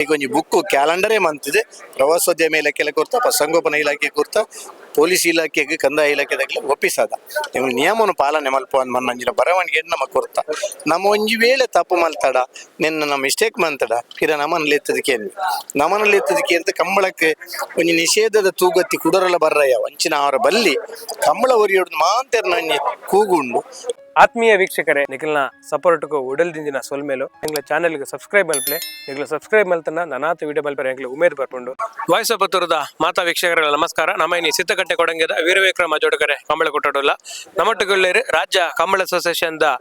ಈಗ ಒಂಜಿ ಬುಕ್ ಕ್ಯಾಲೆಂಡರೇ ಮಂತಿದೆ. ಪ್ರವಾಸೋದ್ಯಮ ಇಲಾಖೆ ಕೊರ್ತ, ಪಶುಸಂಗೋಪನಾ ಇಲಾಖೆ ಕೊರ್ತ, ಪೊಲೀಸ್ ಇಲಾಖೆಗೆ, ಕಂದಾಯ ಇಲಾಖೆದಾಗಲಿ ಒಪ್ಪಿಸದ. ನೀವು ನಿಯಮವನ್ನು ಪಾಲನೆ ಮಲ್ಪ ಮನ್ನಂಜಿನ ಬರವಣಿಗೆ ನಮ್ಮ ಕೊರ್ತ. ನಮ್ಮ ಒಂಜಿ ವೇಳೆ ತಪ್ಪು ಮಲ್ತಡ, ನಿನ್ನ ನಮ್ಮ ಮಿಸ್ಟೇಕ್ ಮಂತಡ, ಪಿರ ನಮನಲ್ಲಿ ಎತ್ತದಕ್ಕೆ ಏನ್ವಿ ನಮನಲ್ಲಿ ಎತ್ತದಕ್ಕೆ ಅಂತ ಕಂಬಳಕ್ಕೆ ಒಂಜಿ ನಿಷೇಧದ ತೂಗತ್ತಿ ಕುಡರಲ ಬರ್ರಯ್ಯ ವಂಚಿನ ಅವರ ಬಲ್ಲಿ ಕಂಬಳ ಒರಿಯೋಡು ಮಾಂತೆರ್ ನಂಜಿ ಕೂಗುಂಡು. ಆತ್ಮೀಯ ವೀಕ್ಷಕರೇ, ನಿಖಲ್ನ ಸಪೋರ್ಟ್ಗೂ ಉಡಲ್ದಿಂದಿನ ಸೊಲ್ಮೇಲು. ಎಂಗ್ಲ ಚಾನೆಲ್ಗೆ ಸಬ್ಸ್ಕ್ರೈಬ್ ಮಲ್ಪ್ಲೆ. ನಿಗ್ಲ ಸಬ್ಸ್ಕ್ರೈಬ್ ಮಲ್ತನ ನನಾತ ವಿಡಿಯೋ ಮಲ್ಪರೆ ಎಂಗ್ಲ ಉಮೇದ್ ಬರ್ಪುಂಡು. ವಾಯ್ಸ್ ಆಫ್ ಪುತ್ತೂರುದ ಮಾತಾ ವೀಕ್ಷಕರ ನಮಸ್ಕಾರ. ನಮ್ಮ ಇನಿ ಸಿದ್ದಕಟ್ಟೆ ಕೊಡಂಗೆದ ವೀರವಿಕ್ರಮ ಜೋಡಕರೆ ಕಂಬಳ ಕೊಟ್ಟಡುಲ್ಲ. ನಮ್ಮೊಟ್ಟುಗುಳ್ಳೇರು ರಾಜ್ಯ ಕಂಬಳ ಅಸೋಸಿಯೇಷನ್ the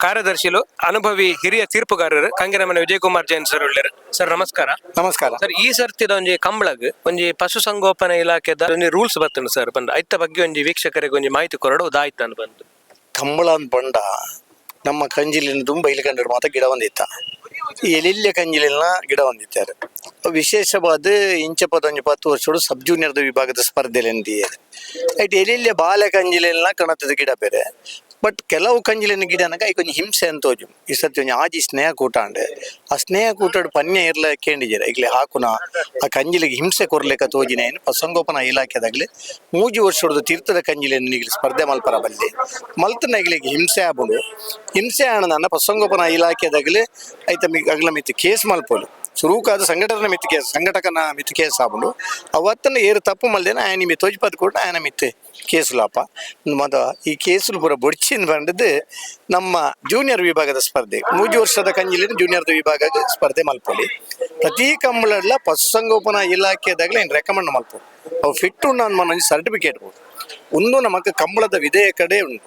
ಕಾರ್ಯದರ್ಶಿಲು, ಅನುಭವಿ ಹಿರಿಯ ತೀರ್ಪುಗಾರರು ಕಂಗಿನಮನೆ ವಿಜಯಕುಮಾರ್ ಜೈನ್ ಸರ್ ಉಳ್ಳೇರು. ಸರ್, ನಮಸ್ಕಾರ. ನಮಸ್ಕಾರ. ಸರ್, ಈ ಸರ್ತಿದ ಒಂಜಿ ಕಂಬಳಗ್ ಒಂಜಿ ಪಶುಸಂಗೋಪನಾ ಇಲಾಖೆದ ಒಂಜಿ ರೂಲ್ಸ್ ಬತ್ತುಂಡು ಸರ್ ಬಂದು. ಐತ ಬಗ್ಗೆ ಒಂಜಿ ವೀಕ್ಷಕರಿಗೆ ಒಂಜಿ ಮಾಹಿತಿ ಕೊರಡು ದಾಯ್ತು ಅಂತ ಬಂದು. ಕಂಬಳ ಅಂತ ಬಂಡ ನಮ್ಮ ಕಂಜಿಲಿನ ತುಂಬ ಇಲ್ಕಂಡ್ರೆ ಮಾತ್ರ ಗಿಡ ಒಂದಿತ್ತ. ಈ ಎಲಿಲ್ಯ ಕಂಜಿಲಿನ ಗಿಡ ಒಂದಿತ್ತಾರೆ. ವಿಶೇಷವಾದ ಇಂಚಪದ ಒಂಜಿ 10 ವರ್ಷಡು ಸಬ್ ಜೂನಿಯರ್ದ ವಿಭಾಗದ ಸ್ಪರ್ಧೆಲೆಂದು ಐಟ್ ಎಲಿಲ್ಯ ಬಾಲೆ ಕಂಜಿಲೆಲ್ಲ ಕಣತದ ಗಿಡ ಬೇರೆ. ಬಟ್ ಕೆಲವು ಕಂಜಿಲಿನ ಗಿಡನಗ ಐಕ್ ಒಂಜಿ ಹಿಂಸೆ ಅಂತ ತೋಜು. ಈ ಸರ್ತಿ ಒಂಜಿ ಆಜಿ ಸ್ನೇಹ ಕೂಟ ಅಂಡೆ. ಆ ಸ್ನೇಹ ಕೂಟಡ್ ಪನ್ಯ ಇರ್ಲ ಕೇಂಡಿಜರ ಇಗ್ಲೆ ಹಾಕುನ ಆ ಕಂಜಿಲಿಗೆ ಹಿಂಸೆ ಕೊರ್ಲೆಕ ತೋಜಿನ ಏನು ಪಶುಸಂಗೋಪನಾ ಇಲಾಖೆದಾಗ್ಲಿ 3 ವರ್ಷದ ತೀರ್ಥದ ಕಂಜಿಲಿಯನ್ನು ಈಗಲೇ ಸ್ಪರ್ಧೆ ಮಲ್ಪರ ಬಲ್ಲಿ ಮಲ್ತನ ಇಗ್ಲಿಗೆ ಹಿಂಸೆ ಆಪುಂಡು. ಹಿಂಸೆ ಆಣದನ್ನ ಪಶುಸಂಗೋಪನಾ ಇಲಾಖೆದಾಗಲಿ ಐತ ಮಿ ಅಗ್ಲ ಮಿತ್ತು ಕೇಸ್ ಮಲ್ಪೋಲು. ಸುರೂಕಾದ ಸಂಘಟನೆ ಮಿತ್ತು ಕೇಸ್, ಸಂಘಟಕನ ಮಿತ್ತು ಕೇಸ್ ಆಪುಂಡು. ಅವತ್ತನ ಏರು ತಪ್ಪು ಮಲ್ದೇನ ಆಯನ ಮಿ ತೋಜಿಪದ್ ಕೂಡ ಆಯನ ಮಿತ್ತು ಕೇಸುಲಾಪ ಮದ. ಈ ಕೇಸುಲು ಪೂರ ಬೊಡ್ಚಿನ್ ಬಂದದ್ದು ನಮ್ಮ ಜೂನಿಯರ್ ವಿಭಾಗದ ಸ್ಪರ್ಧೆ. 3 ವರ್ಷದ ಕಂಜಿಲಿನ ಜೂನಿಯರ್ ವಿಭಾಗ ಸ್ಪರ್ಧೆ ಮಲ್ಪೊಲಿ. ಪ್ರತಿ ಕಂಬಳಡ್ಲ ಪಶುಸಂಗೋಪನಾ ಇಲಾಖೆದಾಗಲೇ ಏನು ರೆಕಮೆಂಡ್ ಮಲ್ಪು, ಅವು ಫಿಟ್ ಉಂಡು ಅನ್ಮನ ಸರ್ಟಿಫಿಕೇಟ್ ಬೋಡು. ಒಂದು ನಮಕ್ ಕಂಬಳದ ವಿಧೇಯ ಕಡೆ ಉಂಟು.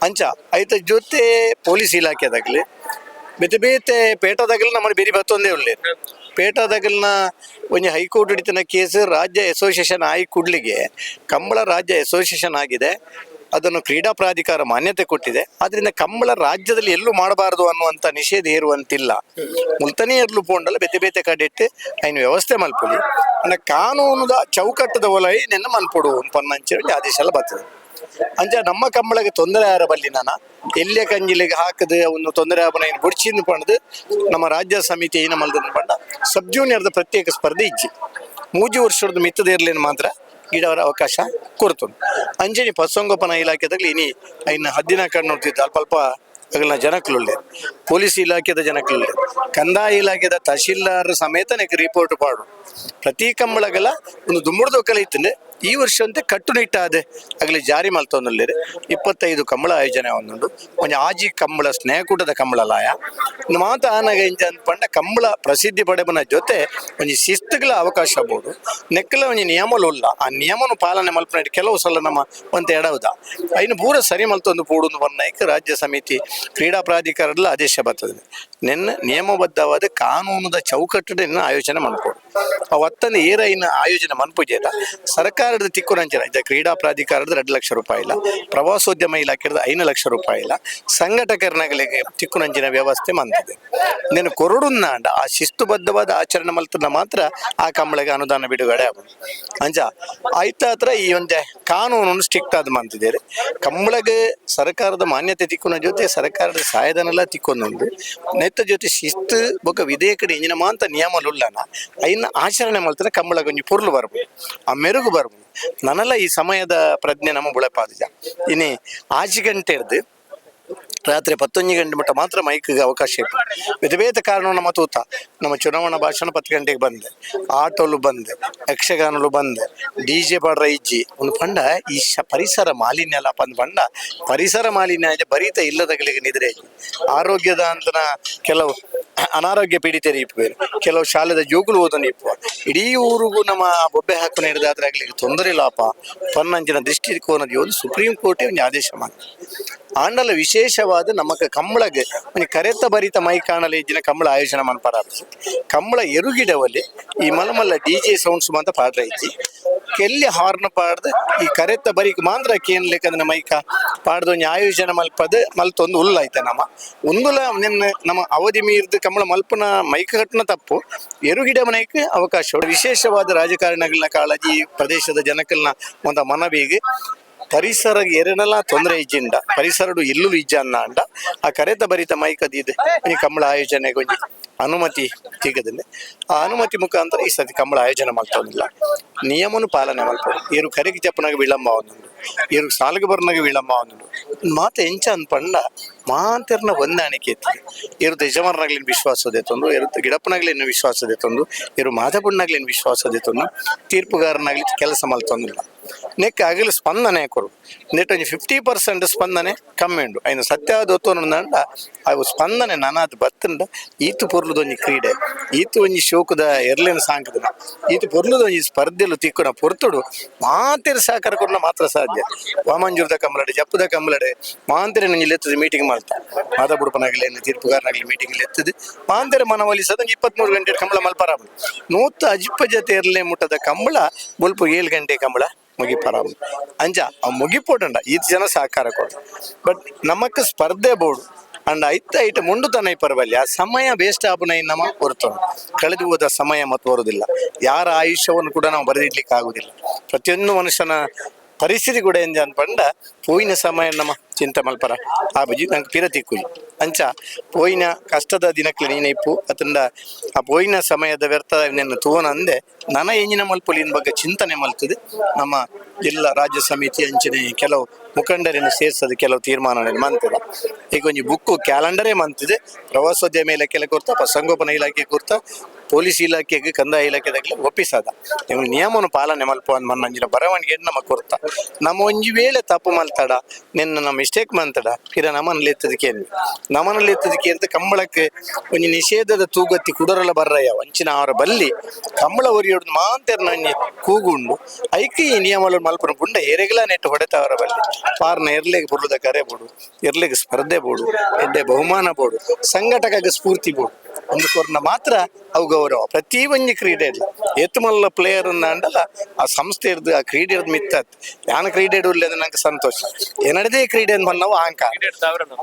ಅಂಚ ಐತ ಜೊತೆ ಪೊಲೀಸ್ ಇಲಾಖೆದಾಗಲಿ ಬೇತೆ ಬೇತೆ ಪೇಟದಾಗಲಿ ನಮ್ಮಲ್ಲಿ ಬೇರೆ ಬತ್ತೊಂದೇ ಉಳ್ಳೇರು. ಪೇಟದಾಗಲ್ನ ಒಂಜಿ ಹೈಕೋರ್ಟ್ ಹಿಡಿತನ ಕೇಸ್ ರಾಜ್ಯ ಅಸೋಸಿಯೇಷನ್ ಆಗಿ ಕೂಡ್ಲಿಗೆ ಕಂಬಳ ರಾಜ್ಯ ಅಸೋಸಿಯೇಷನ್ ಆಗಿದೆ. ಅದನ್ನು ಕ್ರೀಡಾ ಪ್ರಾಧಿಕಾರ ಮಾನ್ಯತೆ ಕೊಟ್ಟಿದೆ. ಆದ್ರಿಂದ ಕಂಬಳ ರಾಜ್ಯದಲ್ಲಿ ಎಲ್ಲೂ ಮಾಡಬಾರದು ಅನ್ನುವಂಥ ನಿಷೇಧ ಇರುವಂತಿಲ್ಲ. ಮುಲ್ತನೇ ಇರ್ಲು ಪೋಂಡಲ್ಲ ಬೇತೆ ಬೇತೆ ಕಡೆ ಇಟ್ಟು ಐನು ವ್ಯವಸ್ಥೆ ಮಲ್ಪುಲಿ ಅಂಡ ಕಾನೂನುದ ಚೌಕಟ್ಟದ ಒಲೈ ನಿನ್ನ ಮನ್ಪೊಡು ಪನ್ನಂಚಿ ಒಂಜಿ ಆದೇಶ ಎಲ್ಲ ಬರ್ತದೆ. ಅಂಚ ನಮ್ಮ ಕಂಬಳಗೆ ತೊಂದರೆ ಯಾರ ಬಲ್ಲಿ ನಾನ ಎಲ್ಲಿಯ ಕಂಜಿಲಿಗೆ ಹಾಕದು ಅವನು ತೊಂದರೆ ಆಪನ ಏನು ಬುಡ್ಚಿಂದು ಪಂಡದು ನಮ್ಮ ರಾಜ್ಯ ಸಮಿತಿ ಏನ ಮಲ್ದನ್ನು ಪಂಡ ಸಬ್ ಜೂನಿಯರ್ದ ಪ್ರತ್ಯೇಕ ಸ್ಪರ್ಧೆ ಇಜ್ಜಿ. 3 ವರ್ಷದ ಮಿತ್ತದ ಇರ್ಲೇನು ಮಾತ್ರ ಗಿಡವರ ಅವಕಾಶ ಕೊಡ್ತದೆ. ಅಂಜನಿ ಪಶುಸಂಗೋಪನಾ ಇಲಾಖೆದಾಗಲಿ ಇನಿ ಐನ ಹದ್ದಿನ ಕಣ್ಣು ನೋಡ್ತಿದ್ದ ಅಲ್ಪ ಅಲ್ಪ ಅಗಲ್ನ ಜನಕ್ಲುಳ್ಳೆ, ಪೊಲೀಸ್ ಇಲಾಖೆದ ಜನಕ್ಲುಳ್ಳೆ, ಕಂದಾಯ ಇಲಾಖೆದ ತಹಶೀಲ್ದಾರ್ ಸಮೇತ ನೆಕ್ ರಿಪೋರ್ಟ್ ಪಾಡು. ಪ್ರತಿ ಕಂಬಳಗಲ ಒಂದು ದುಮ್ಮುಡ್ದೊಕ್ಕಲ ಇತ್ತಂದ್ರೆ ಈ ವರ್ಷ ಅಂತೆ ಕಟ್ಟುನಿಟ್ಟಾದ ಅಗಲಿ ಜಾರಿ ಮಲ್ತೊಂದುಲ್ಲೇರು. 25 ಕಂಬಳ ಆಯೋಜನೆ ಒಂದುಂಡು. ಒಂಜಿ ಆಜಿ ಕಂಬಳ ಸ್ನೇಹಕೂಟದ ಕಂಬಳ ಲಾಯ ಮಾತ ಆನಗ ಇಂಚ ಪಂಡ ಕಂಬಳ ಪ್ರಸಿದ್ಧಿ ಪಡೆಬನ ಜೊತೆ ಒಂಜಿ ಶಿಸ್ತುಗಳ ಅವಕಾಶ ಬೋಡು. ನೆಕ್ಕಲ ಒಂಜಿ ನಿಯಮಲು ಉಲ್ಲ. ಆ ನಿಯಮನು ಪಾಲನೆ ಮಲ್ಪನ ಕೆಲವು ಸಲ ನಮ್ಮ ಒಂತೆ ಎಡವುದ. ಐನು ಪೂರ ಸರಿ ಮಲ್ತೊಂದು ಪೂಡುಂದು ಪನ್ನಾಯ್ಕ ರಾಜ್ಯ ಸಮಿತಿ ಕ್ರೀಡಾ ಪ್ರಾಧಿಕಾರದಲ್ಲಿ ಆದೇಶ ಬರ್ತದೆ. ನಿನ್ನ ನಿಯಮಬದ್ಧವಾದ ಕಾನೂನುದ ಚೌಕಟ್ಟು ನಿನ್ನ ಆಯೋಜನೆ ಮನ್ಪೋಡು. ಆ ಒತ್ತನ ಏರೈನ ಆಯೋಜನೆ ಮನ್ಪುಜೇದ ಸರ್ಕಾರದ ತಿಕ್ಕುನಂಚನ ಇದೆ. ಕ್ರೀಡಾ ಪ್ರಾಧಿಕಾರದ 2 ಲಕ್ಷ ರೂಪಾಯಿ ಇಲ್ಲ, ಪ್ರವಾಸೋದ್ಯಮ ಇಲಾಖೆದ 5 ಲಕ್ಷ ರೂಪಾಯಿ ಇಲ್ಲ, ಸಂಘಟಕರನಗಳಿಗೆ ತಿಕ್ಕುನಂಚಿನ ವ್ಯವಸ್ಥೆ ಮಂತಿದೆ. ನೀನು ಕೊರಡುನ್ನಾಂಡ ಆ ಶಿಸ್ತುಬದ್ಧವಾದ ಆಚರಣೆ ಮಲ್ತನ ಮಾತ್ರ ಆ ಕಂಬಳಿಗೆ ಅನುದಾನ ಬಿಡುಗಡೆ ಆಗುದು. ಅಂಚ ಆಯ್ತ ಹತ್ರ ಈ ಒಂಜೆ ಕಾನೂನು ಸ್ಟ್ರಿಕ್ಟ್ ಆದ ಮಂತಿದ್ದೇವೆ. ಕಂಬಳಗೆ ಸರ್ಕಾರದ ಮಾನ್ಯತೆ ತಿಕ್ಕುನ ಜೊತೆ ಸರ್ಕಾರದ ಸಹಾಯಧನೆಲ್ಲ ತಿಕ್ಕೊಂದುಂಡು. ನೆತ್ತ ಜೊತೆ ಶಿಸ್ತು ಬೊಕ್ಕ ವಿಧೇಯಕಡೆ ಇಂಜಿನ ಮಾಂತ ನಿಯಮಲುಲ್ಲನ ಐನ ಆಚರಣೆ ಮಲ್ತನ ಕಂಬಳಗೆ ಒಂಜಿ ಪೊರ್ಲು ಬರ್ಬೋದು, ಆ ಮೆರುಗು ಬರ್ಬೋದು. ನನಲ್ಲ ಈ ಸಮಯದ ಪ್ರಜ್ಞೆ ನಮ್ಮ ಬುಳಪಾದಿಜ. ಇನಿ ಆಜಿ ಗಂಟೆ ಇರ್ದು ರಾತ್ರಿ 11 ಗಂಟೆ ಮಟ್ಟ ಮಾತ್ರ ಮೈಕ್ಗೆ ಅವಕಾಶ ಇತ್ತು. ಬೇತೆ ಬೇತೆ ಕಾರಣ ನಮ್ಮ ತೂತ ನಮ್ಮ ಚುನಾವಣಾ ಭಾಷಣ 10 ಗಂಟೆಗೆ ಬಂದೆ, ಆಟೋಲು ಬಂದೆ, ಯಕ್ಷಗಾನಲು ಬಂದೆ, ಡಿಜೆ ಪಾಡ್ರ ಇಜ್ಜಿ. ಒಂದು ಪಂಡ ಈ ಪರಿಸರ ಮಾಲಿನ್ಯ ಅಲ್ಲ ಅಂದ್ ಪಂಡ ಪರಿಸರ ಮಾಲಿನ್ಯ ಇದೆ ಬರೀತ ಇಲ್ಲದಗಳಿಗೆ ನಿದ್ರೆ ಇಜ್ಜಿ. ಆರೋಗ್ಯದ ಅಂತನ ಕೆಲವು ಅನಾರೋಗ್ಯ ಪೀಡಿತರು ಇಪ್ಪುವೇರು, ಕೆಲವು ಶಾಲೆದ ಜೋಕುಲು ಓದನ್ನು ಇಪ್ಪುವ. ಇಡೀ ಊರಿಗೂ ನಮ್ಮ ಬೊಬ್ಬೆ ಹಾಕು ಹಿಡಿದಾದ್ರೆ ಆಗ್ಲಿಕ್ಕೆ ತೊಂದರೆ ಇಲ್ಲಪ್ಪ ಪನ್ನಂಚಿನ ದೃಷ್ಟಿಕೋನದ ಒಂದು ಸುಪ್ರೀಂ ಕೋರ್ಟೇ ಒಂದು ಆದೇಶ ಮಾಡಿ ಆಂಡಲ ವಿಶೇಷವಾದ ನಮಕ ಕಂಬಳಗೆ ಒಂಜಿ ಕರೆತ ಬರಿತ ಮೈ ಕಾಣಲಿ ಇಜ್ಜಿನ ಕಂಬಳ ಆಯೋಜನೆ ಮನ್ಪರ. ಕಂಬಳ ಎರುಗಿಡವಲ್ಲಿ ಈ ಮಲ್ಲ ಮಲ್ಲ ಡಿಜೆ ಸೌಂಡ್ಸ್ ಮಾತ ಪಾಡ್ರ ಇಜ್ಜಿ. ಕೆಲ್ಲಿ ಹಾರ್ನ್ ಪಾಡ್ದು ಈ ಕರೆತ ಬರಿಕ್ ಮಾತ್ರ ಕೇನ್ಲೇಕಂದ್ರೆ ಮೈಕ ಪಾಡ್ದು ಒಂಜಿ ಆಯೋಜನೆ ಮಲ್ಪದ ಮಲ್ತೊಂದು ಉಲ್ಲಾಯ್ತ. ನಮ್ಮ ಒಂದುಲ ನಿನ್ನ ನಮ್ಮ ಅವಧಿ ಮೀರ್ದು ಕಂಬಳ ಮಲ್ಪನ ಮೈಕ ಕಟ್ಟನ ತಪ್ಪು. ಎರುಗಿಡ ಮನೆಗೆ ಅವಕಾಶ. ವಿಶೇಷವಾದ ರಾಜಕಾರಣಿಗಳನ್ನ ಕಾಳಜಿ, ಪ್ರದೇಶದ ಜನಕಲ್ನ ಒಂದು ಮನವಿಗೆ ಪರಿಸರ ಏರೆನೆಲ್ಲ ತೊಂದರೆ ಇಜ್ಜಿಂಡ ಪರಿಸರಡು ಎಲ್ಲೂ ಇಜ್ಜ ಅನ್ನ ಅಂಡ ಆ ಕರೆತ ಬರಿತ ಮೈಕದಿದೆ ಈ ಕಂಬಳ ಆಯೋಜನೆಗೆ ಒಂಜಿ ಅನುಮತಿ ತಿಗದಲ್ಲಿ ಆ ಅನುಮತಿ ಮುಖಾಂತರ ಈ ಸತಿ ಕಂಬಳ ಆಯೋಜನೆ ಮಾಡ್ತಾವಿಲ್ಲ. ನಿಯಮನು ಪಾಲನೆ ಮಲ್ಪೊಡು. ಏರು ಕರೆಗೆ ಜಪ್ಪನಾಗ ವಿಳಂಬ ಆವೊಂದುಂಡು, ಏರು ಸಾಲಿಗೆ ಬರ್ನಾಗ ವಿಳಂಬ ಆವೊಂದುಂಡು. ಮಾತ ಎಂಚ ಅಂದ್ ಪಂಡ ಮಾತೆರ್ನ ಹೊಂದಾಣಿಕೆ ಇತ್ತು. ಏರು ಯಜಮಾನರಾಗ್ಲಿನ ವಿಶ್ವಾಸ ದೇತೊಂದು, ಏರು ಗಿಡಪ್ಪನಾಗ್ಲಿನ ವಿಶ್ವಾಸ ದೇತೊಂದು, ಏರು ಮಾಧಪಣ್ಣಾಗ್ಲಿನ ವಿಶ್ವಾಸ ದೇತೊಂದು, ತೀರ್ಪುಗಾರನಾಗ್ಲಿ ಕೆಲಸ ಮಲ್ತೊಂದಿಲ್ಲ. ನೆಕ್ ಅಗಲು ಸ್ಪಂದನೆ ಕೊರು ನೆಟ್ ಒಂಜಿ 50% ಸ್ಪಂದನೆ ಕಮ್ಮಿ ಉಂಡು. ಐನ ಸತ್ಯ ದೊತ್ತೊಂಡ ಅವು ಸ್ಪಂದನೆ ನಾನಾದ್ ಬತ್ತುಂಡ. ಈತು ಪೊರ್ಲುದೊಂಜಿ ಕ್ರೀಡೆ, ಈತು ಒಂಜಿ ಶೋಕದ ಎರ್ಲೆನ ಸಾಂಕದನ, ಈತು ಪೊರ್ಲುದೊಂಜಿ ಸ್ಪರ್ಧೆಲು ತಿಕ್ಕುನ ಪೊರ್ತುಡು ಮಾತೆರ್ ಸಹಕಾರ ಕೊರ್ನ ಮಾತ್ರ ಸಾಧ್ಯ. ವಾಮಂಜೂರ್ದ ಕಂಬಳಡೆ, ಜಪ್ಪುದ ಕಂಬಳಡೆ ಮಾಂತೆರೆ ನಂಜಿ ಲೆತ್ತದ ಮೀಟಿಂಗ್ ಮಾಡ್ತಾ ಮಾತ ಬುಡುಪನಾಗಲಿ ತೀರ್ಪುಗಾರನಾಗಲಿ ಮೀಟಿಂಗ್ ಲೆತ್ತದು ಮಾಂತೆರೆ ಮನವೊಲಿಸದ 23 ಗಂಟೆ ಕಂಬಳ ಮಲ್ಪರ. ನೂತ ಅಜಿಪ್ಪ ಜೊತೆ ಎರ್ಲೆ ಮುಟ್ಟದ ಕಂಬಳ ಬೊಲ್ಪು 7 ಗಂಟೆ ಕಂಬಳ ಮುಗಿಪರ. ಅಂಚ ಆ ಮುಗಿಪೋಟಂಡ ಈತ್ ಜನ ಸಹಕಾರ ಕೊಡು. ಬಟ್ ನಮಕ್ ಸ್ಪರ್ಧೆ ಬೋಡು ಅಂಡ್ ಐತ ಐಟ ಮುಂಡು ತನ ಪರವಲ್ಲಿ ಆ ಸಮಯ ವೇಸ್ಟ್ ಆಪುನ ನಮ್ಮ ಹೊರತು ಕಳೆದು ಹೋದ ಸಮಯ ಮತ್ತು ಬರುವುದಿಲ್ಲ. ಯಾರ ಆಯುಷ್ಯವನ್ನು ಕೂಡ ನಾವು ಬರೆದಿಡ್ಲಿಕ್ಕೆ ಆಗುದಿಲ್ಲ. ಪ್ರತಿಯೊಂದು ಮನುಷ್ಯನ ಪರಿಸ್ಥಿತಿ ಕೂಡ ಎಂಜ ಪಂಡ ಪೋಯಿನ ಸಮಯ ನಮ್ಮ ಚಿಂತೆ ಮಲ್ಪರ ಆ ಬಜಿ ನಂಗೆ ಪಿರ ತಿಕ್ಕುಜಿ. ಅಂಚ ಪೋಯಿನ ಕಷ್ಟದ ದಿನಕ್ಕೆ ನೀನಿಪ್ಪು ಅತಂಡ ಆ ಪೋಯಿನ ಸಮಯದ ವ್ಯರ್ಥ ನಿನ್ನ ತೂವನ ಅಂದೆ ನನ ಎಂಜಿನ ಮಲ್ಪೊಲಿನ ಬಗ್ಗೆ ಚಿಂತನೆ ಮಲ್ತದೆ. ನಮ್ಮ ಜಿಲ್ಲಾ ರಾಜ್ಯ ಸಮಿತಿ ಅಂಚನೆ ಕೆಲವು ಮುಖಂಡರನ್ನು ಸೇರ್ಸದು ಕೆಲವು ತೀರ್ಮಾನ ಮಂತದೆ. ಈಗ ಒಂಜಿ ಬುಕ್ಕು ಕ್ಯಾಲೆಂಡರೇ ಮಂತಿದೆ. ಪ್ರವಾಸೋದ್ಯಮ ಇಲಾಖೆ ಕೊರ್ತ, ಪಶುಸಂಗೋಪನಾ ಇಲಾಖೆ ಕೊರ್ತ, ಪೊಲೀಸ್ ಇಲಾಖೆಗೆ, ಕಂದಾಯ ಇಲಾಖೆದಾಗಲಿ ಒಪ್ಪಿಸದ. ನೀವು ನಿಯಮವನ್ನು ಪಾಲನೆ ಮಲ್ಪ ಮನ್ನಂಜಿನ ಬರವಣಿಗೆ ನಮ್ಮ ಕೊರ್ತ. ನಮ್ಮ ಒಂಜಿ ವೇಳೆ ತಪ್ಪು ಮಲ್ತಡ, ನಿನ್ನ ನಮ್ಮ ಮಿಸ್ಟೇಕ್ ಮಂತಡ, ಪಿರ ನಮ್ಮನಲ್ಲಿ ಎತ್ತದಕ್ಕೆ ನಮ್ಮನಲ್ಲಿ ಎತ್ತದಕ್ಕೆ ಅಂತ ಕಂಬಳಕ್ಕೆ ಒಂಜಿ ನಿಷೇಧದ ತೂಗತ್ತಿ ಕುಡರಲ ಬರ್ರಯ್ಯ ವಂಚಿನ ಅವರ ಬಲ್ಲಿ ಕಂಬಳ ಒರಿಯೋಡು ಮಾಂತೆರ್ ನಂಜಿ ಕೂಗುಂಡು. ಐಕೆ ಈ ನಿಯಮಗಳು ಮಲ್ಪನ ಪುಂಡ ಎರೆಗಲ ನೆಟ್ಟು ಹೊಡೆತವರ ಬಲ್ಲಿ ಪಾರ್ನ ಎರ್ಲೆಗೆ ಬುರ್ಲದ ಕರೆ ಬೋಡು, ಎರ್ಲೆಗೆ ಸ್ಪರ್ಧೆ ಬೋಡು, ಎಡ್ಡೆ ಬಹುಮಾನ ಬೋಡು, ಸಂಘಟಕ ಸ್ಫೂರ್ತಿ ಬೋಡು. ಒಂದು ಕೊರ್ನ ಮಾತ್ರ ಅವು ಗೌರವ. ಪ್ರತಿ ಒಂಜಿ ಕ್ರೀಡೆ ಇಲ್ಲ ಏತು ಮಲ್ಲ ಪ್ಲೇಯರ್ ಅಂಡಲ ಆ ಸಂಸ್ಥೆ ಇರ್ದು ಆ ಕ್ರೀಡೆ ಇರ್ದು ಮಿತ್ತತ್. ಯಾನ ಕ್ರೀಡೆ ಇಡ್ಲಿ ಅಂದ್ರೆ ನಂಗೆ ಸಂತೋಷ. ಏನಡದೇ ಕ್ರೀಡೆ ಅಂತ ನಾವು ಅಹಂಕಾರ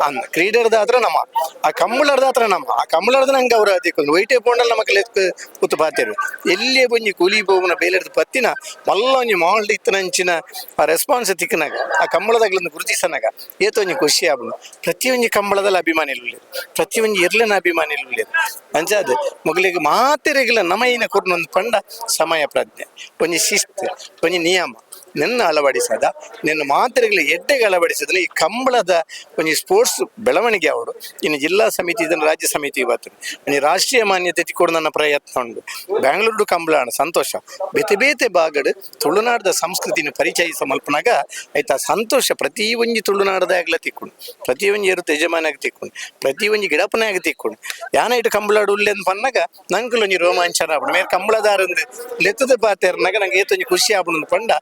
ಅಂದ ಕ್ರೀಡೆ ನಮ್ಮ ಆ ಕಂಬಳರ್ದಾತ್ರ ನಮ್ಮ ಆ ಕಂಬಳರ್ದ ನಂಗೆ ಅವ್ರ ಅದಕ್ಕೆ ವೈಟೆ ಪೋಂಡಲ್ ನಮಕ್ ಲೆಕ್ಕ ಕೂತು ಪಾತೇರು. ಎಲ್ಲಿಯೇ ಒಂಜಿ ಕೂಲಿ ಬೋಗುನ ಬೇಲೆರ್ದು ಪತ್ತಿನ ಮಲ್ಲ ಒಂಜಿ ಮಾಲ್ಡ್ ಇತ್ತನಂಚಿನ ಆ ರೆಸ್ಪಾನ್ಸ್ ತಿಕ್ಕನಾಗ ಆ ಕಂಬಳದಾಗ್ಲೊಂದು ಗುರುತಿಸನಾಗ ಏತೊಂಜಿ ಖುಷಿ ಆಪುಂಡು. ಪ್ರತಿಯೊಂಜಿ ಕಂಬಳದಲ್ಲಿ ಅಭಿಮಾನಿಲು, ಪ್ರತಿಯೊಂಜಿ ಎರ್ಲೆನ ಅಭಿಮಾನಿಲು. ಅಂಚಾದ್ ಮೊಗಲಿಗೆ ಮಾತೆರೆಗ್ಲ ನಮೈನ ಕೊರ್ನೊಂದು ಪಂಡ ಸಮಯ ಪ್ರಜ್ಞೆ, ಒಂಜಿ ಶಿಸ್ತು, ಒಂಜಿ ನಿಯಮ ನಿನ್ನ ಅಳವಡಿಸದ ನಿನ್ನ ಮಾತೆರೆಗ್ಲ ಎಡ್ಡೆಗೆ ಅಳವಡಿಸದ ಈ ಕಂಬಳದ ಒಂಜಿ ಸ್ಪೋರ್ಟ್ಸ್ ಬೆಳವಣಿಗೆ ಅವಡು. ಇನ್ನು ಜಿಲ್ಲಾ ಸಮಿತಿ ಇದನ್ನು ರಾಜ್ಯ ಸಮಿತಿ ಬರ್ತದೆ. ಒಂಜಿ ರಾಷ್ಟ್ರೀಯ ಮಾನ್ಯತೆ ತಿಕ್ಕೊಡು ನನ್ನ ಪ್ರಯತ್ನ ಉಂಡು. ಬ್ಯಾಂಗ್ಳೂರು ಕಂಬಳ ಸಂತೋಷ. ಬೇತೆ ಬೇತೆ ಭಾಗಡ್ ತುಳುನಾಡದ ಸಂಸ್ಕೃತಿನ ಪರಿಚಯಿಸ ಮಲ್ಪನಾಗ ಆಯ್ತಾ ಸಂತೋಷ. ಪ್ರತಿ ಒಂಜಿ ತುಳುನಾಡದ ಆಗ್ಲ ತಿಕ್ಕೊಂಡು, ಪ್ರತಿ ಒಂಜಿ ಎರುತ ಯಜಮಾನಾಗ ತಿಕ್ಕೊಂಡು, ಪ್ರತಿ ಒಂಜಿ ಗಿಡಪನಾಗ ತಿಕ್ಕೊಂಡು ಯಾನ ಇಟ್ಟು ಕಂಬಳಾಡು ಉಲ್ಲೆ ಅಂತ ಪನ್ನಾಗ ನಂಕುಲು ಒಂಜಿ ರೋಮಾಂಚನ ಆಪುಂಡು. ಮೇರ್ ಕಂಬಳದಾರಂದು ಲೆತ್ತದ ಪಾತೆರ್ನಾಗ ನಂಗೆ ಏತೊಂಜಿ ಖುಷಿ ಆಪುಂಡು ಪಂಡ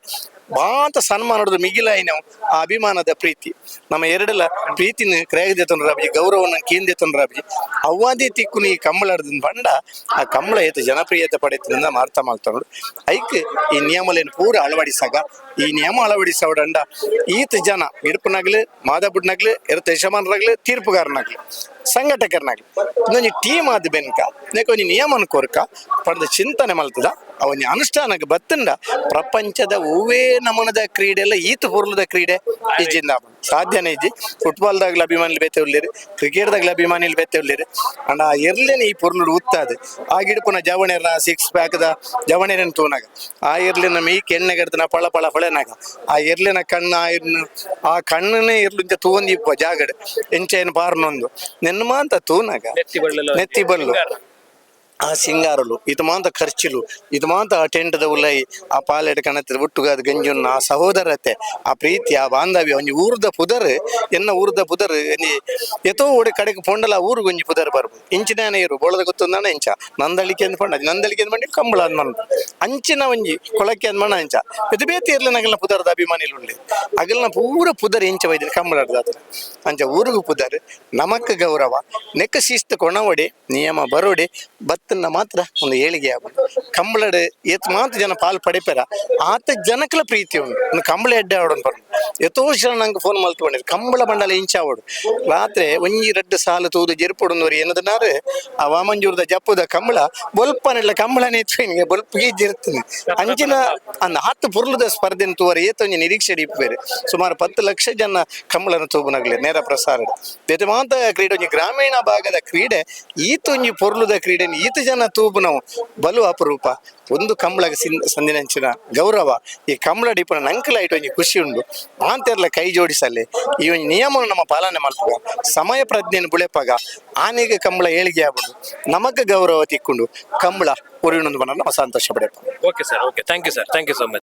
ಬಾತ ಸನ್ಮಾನದ ಮಿಗಿಲಾಯಿ ನಾವು ಆ ಅಭಿಮಾನದ ಪ್ರೀತಿ ನಮ್ಮ ಎರಡೆಲ್ಲ ಪ್ರೀತಿನ ಕ್ರಯದೆ ರಾಬಿ ಗೌರವನ ಕೇಂದ್ರ ರಾಬಿ ಅವ್ವಾದಿ ತಿಕ್ಕು ಈ ಕಂಬಳಾಡ್ದ ಪಂಡ ಆ ಕಂಬಳ ಏತ ಜನಪ್ರಿಯತೆ ಪಡೆತದಿಂದ ಅರ್ಥ ಮಾಡ್ತಾನೋಡು. ಐಕ್ ಈ ನಿಯಮಲೇನು ಪೂರ ಅಳವಡಿಸಾಗ ಈ ನಿಯಮ ಅಳವಡಿಸೋಡಂಡ ಈತ ಜನ ಇಡ್ಪನಾಗ್ಲಿ, ಮಾದಬುಡ್ನಾಗ್ಲಿ, ಎರತ ಯಜಮಾನರಾಗ್ಲಿ, ತೀರ್ಪುಗಾರನಾಗ್ಲಿ, ಸಂಘಟಕರನಾಗ್ಲಿ ಇನ್ನೊಂಜಿ ಟೀಮ್ ಆದ ಬೆನ್ಕ ನೆಕ್ ಒಂಜಿ ನಿಯಮನ ಕೊರ್ಕ ಪಡೆದ ಚಿಂತನೆ ಮಲ್ತದ ಅವನ ಅನುಷ್ಠಾನಕ್ಕೆ ಬತ್ತಂಡ ಪ್ರಪಂಚದ ಹೂವೇ ನಮನದ ಕ್ರೀಡೆ ಎಲ್ಲ ಈತ ಪೊರ್ಲುದ ಕ್ರೀಡೆ ಇಜ್ಜಿಂದ ಸಾಧ್ಯನೇ ಇಜ್ಜಿ. ಫುಟ್ಬಾಲ್ದಾಗ್ಲ ಅಭಿಮಾನಿಲು ಬೇತೆ ಉಲ್ಲೇರು, ಕ್ರಿಕೆಟ್ದಾಗ್ಲ ಅಭಿಮಾನಿಲು ಬೇತೆ ಉಲ್ಲೇರು. ಅಂಡ ಆ ಎರ್ಲೆನೆ ಈ ಪೊರ್ಲುಡು ಉತ್ತಾದ ಆ ಗಿಡಪುನ ಜವಣೆರ್ನ ಸಿಕ್ಸ್ ಪ್ಯಾಕ್ದ ಜವಣೆರನ್ ತೂನಾಗ ಆ ಎರ್ಲಿನ ಮೀ ಕೆಣ್ಣೆಗಡ್ದನ ಪಳ ಪಳ ಹೊಳೆನಾಗ ಆ ಎರ್ಲಿನ ಕಣ್ಣು ಆ ಇರ್ನ ಆ ಕಣ್ಣನೇ ಇರ್ಲು ತೂವೊಂದು ಇಪ್ಪ ಜಾಗಡ್ ಎಂಚೈನ್ ಪಾರ್ನೊಂದು ನೆನ್ಮ ಅಂತ ತೂನಾಗ ನೆತ್ತಿ ನೆತ್ತಿ ಬಲ್ಲು ಆ ಸಿಂಗಾರಲು ಇದು ಮಾಂತ ಖರ್ಚಿಲು ಇದು ಮಾಂತ ಆ ಟೆಂಟ್ದ ಉಲ್ಲೈ ಆ ಪಾಲೆಡ್ ಕಣತ್ತಿದ ಒಟ್ಟುಗಾದ ಗಂಜುನ್ನ ಆ ಸಹೋದರತೆ, ಆ ಪ್ರೀತಿ, ಆ ಬಾಂಧವ್ಯ. ಒಂಜಿ ಊರ್ದ ಪುದರ್, ಎನ್ನ ಊರ್ದ ಪುದರ್ ಒಂಜಿ ಎತೋ ಓಡೆ ಕಡೆಗೆ ಪೊಂಡಲ ಊರು ಒಂಜಿ ಪುದರ್ ಬರ್ಬೋದು. ಇಂಚಿನ ಇರು ಬೋಳದ ಗೊತ್ತೊಂದಾನ ಇಂಚ ನಂದಳಿಕೆ ಅಂದ್ ಪಂಡ, ನಂದಳಿಕೆ ಅಂದ್ ಪಂಡ, ಕಂಬಳ ಅಂದ್ ಮನ್ ಅಂಚಿನ ಒಂಜಿ ಕೊಳಕೆ ಅಂದ್ ಮಣ ಅಂಚ ಇದು ಬೇತಿ ಇರ್ಲಿ. ನಗಲ್ನ ಪುದರ್ದ ಅಭಿಮಾನಿಲು ಉಳ್ಳಿ ಅಗಲ್ನ ಪೂರ ಪುದರ್ ಇಂಚ ವೈದ್ಯ ಕಂಬಳಾಡ್ದ ಅಂಚ ಊರುಗು ಪುದರ್ ನಮಕ್ ಗೌರವ. ನೆಕ್ಕ ಶಿಸ್ತು ಕೊಣವಡಿ, ನಿಯಮ ಬರೋಡಿ ಬತ್ತನ್ನ ಮಾತ್ರ ಒಂದು ಏಳಿಗೆ ಆಗುದು. ಕಂಬಳಡ್ ಏತ್ ಮಾತ್ರ ಜನ ಪಾಲ್ ಪಡಿಪೆರ ಆತ ಜನಕ್ಲ ಪ್ರೀತಿ ಉಂಡು. ಒಂದು ಕಂಬಳ ಎಡ್ಡೆ ಆಡೋನ್ ಪರ್ನು. ಎತೋ ಜನ ನಂಗೆ ಫೋನ್ ಮಲ್ತು ಪಂಡೆರ್ ಕಂಬಳ ಬಂಡಲ ಇಂಚಾವೊಡು. ರಾತ್ರಿ ಒಂಜಿ ರಡ್ಡ್ ಸಾಲು ತೂದು ಜೆರ್ಪೊಡುಂದು ಏನದನಾರು ಆ ವಾಮಂಜೂರದ ಜಪ್ಪುದ ಕಂಬಳ ಬೊಲ್ಪನೆಲ್ಲ ಕಂಬಳನೇ ಇತ್ತು ಬೊಲ್ಪಿಗೆ ಜೆರ್ತನೆ ಅಂಚಿನ ಅಂದ್ ಆತ್ ಪೊರ್ಲುದ ಸ್ಪರ್ಧೆನ್ ತೂವರೆ ಏತೊಂಜಿ ನಿರೀಕ್ಷೆ ಇಪ್ಪುವೆರ್. ಸುಮಾರು 10 ಲಕ್ಷ ಜನ ಕಂಬಳನ ತೂಪುನಗಲೆ ನೇರ ಪ್ರಸಾರ. ಬೇತೆ ಮಾತ ಕ್ರೀಡೆ ಒಂಜಿ ಗ್ರಾಮೀಣ ಭಾಗದ ಕ್ರೀಡೆ ಈತೊಂಜಿ ಪೊರ್ಲುದ ಕ್ರೀಡೆ ಈತ ಜನ ತೂಪುನವು ಬಲು ಅಪರೂಪ. ಒಂದು ಕಂಬಳಗ ಸಂದಿನಂಚಿನ ಗೌರವ ಈ ಕಂಬಳ ಡಿಪುನ ನಂಕಲ ಐಟ್ ಒಂಜಿ ಖುಷಿ ಉಂಡು. ಮಾತೆರ್ಲ ಕೈ ಜೋಡಿಸಲೆ ಈ ಒಂಜಿ ನಿಯಮವನ್ನು ನಮ್ಮ ಪಾಲನೆ ಮಲ್ಪುಗ, ಸಮಯ ಪ್ರಜ್ಞೆಯನ್ನು ಬುಳೆಪಾಗ. ಆನೆಗೆ ಕಂಬಳ ಏಳಿಗೆ ಆಗುದು, ನಮಕ್ ಗೌರವ ತಿಕ್ಕೊಂಡು ಕಂಬಳ ಒರಿಯುನೊಂದು ನಮ್ಮ ಸಂತೋಷ ಪಡೆಪ. Okay sir, okay, thank you sir, thank you so much.